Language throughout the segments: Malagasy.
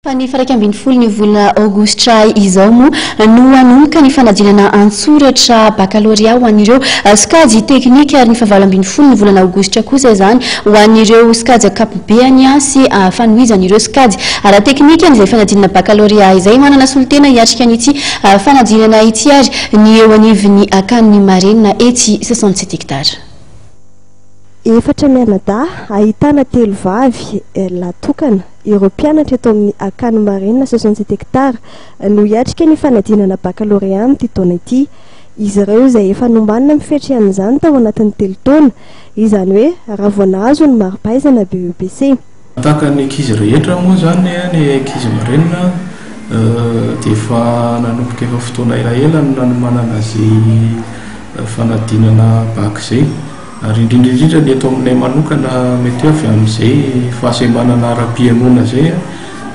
Fa ny faha 11 ny volana aogositra izao moa no hanomboka ny fanadinana an-tsoratra bakalorea ho an'ireo sokajy teknika ary ny faha 18 ny volana aogositra kosa izany ho an'ireo sokajy ankapobeany sy fanohizan'ireo sokajy ara-teknika izay fanadinana bakalorea izay. Manana solontena hiatrika an'ity fanadinana ity ary ny eo anivon'ny Akanin'ny Marenina etsy 67 hectares. Efatra mianadahy, ahitana telo vavy, lahy tokana, ireo mpianatra eto amin'ny Akany Marenina 67 hectares no hiatrika ny fanadinana bakalorea amin'ity taona ity. Izy ireo izay efa nomanina amin'ny fiatrehan'izany tao anatin'ny telo taona, izany hoe raha vao nahazo ny mari-pahaizana BEPC. Tahaka ny ankizy rehetra moa izany ny ankizy marenina dia efa nanomboka efa fotoana elaela no nanomanana izay fanadinana bac izay. Ary indrindra indrindra ny eto aminay manokana mety hoe avy amin'izay fahasembanana ara-pihainoana izay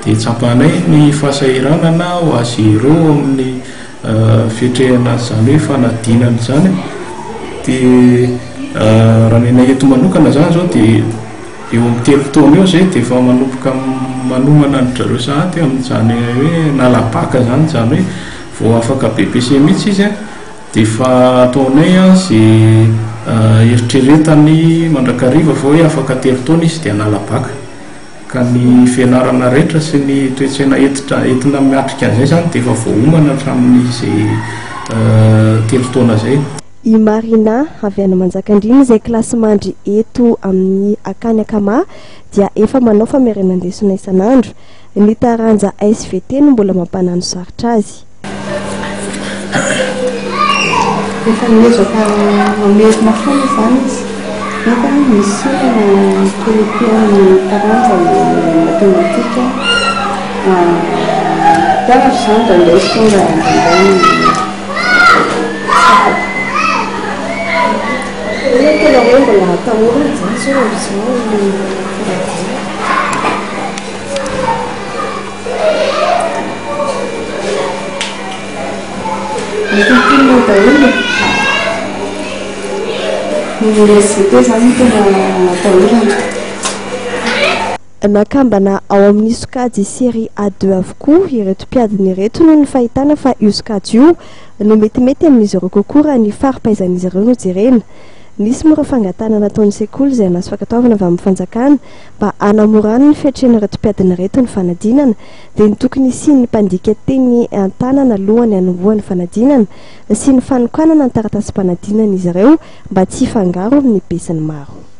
dia tsapanay ny fahasahiranana ho azy ireo amin'ny fiatrehana an'izany hoe fanadinana izany. Dia raha ny anay eto manokana izany izao dia eo amin'ny telo taona eo izay dia efa manomboka manomana an-dry zareo sahady amin'izany hoe hanala bac izany, izany hoe vao afaka BEPC mihitsy izy Dia efa ataonay ze eritreretany mandrakariva fa hoe afaka telo taona izy dia hanala bac. Ka ny fianarana rehetra sy ny toe-tsaina entitra entina miatrika an'izay izany dia efa voaomana hatramin'izay telo taona izay. I Marina, avy any Manjakandriana izay kilasimandry eto amin'ny Akany Akama dia efa manao famerenan-desona isan'andro. Ny taranja SVT no mbola mampanano sarotra azy. Efa miezaka mamerina foana izany izy nefa misy olana kelikely amin'ny taranja ny matematika. Mpianatra izany indraindray tonga indraindray tsy afaka. Inona no tena hoe mbola atahorana izany sao amin'izao ny fanadinana? Mitontona daholo e. Ny SVT izany no tena atahorana. Nakambana ao amin'ny sokajy série A deux avokoa ireto mpiadina ireto noho ny fahitana fa io sokajy io no metimety amin'izy ireo kokoa raha ny fari-pahaizan'izy ireo no jerena. Nisy moa ireo fangatahana nataon'ny sekoly izay nahazo fankatoavana avy amin'ny fanjakana Mba hanamorana ny fiatrehan'ireto mpiadina ireto ny fanadinana dia ny tokony hisian'ny mpandika teny an-tanana alohan'ny hanombohan'ny fanadinana sy ny fanokanana ny taratasim-panadinan'izy ireo mba tsy hifangaro amin'ny besinimaro.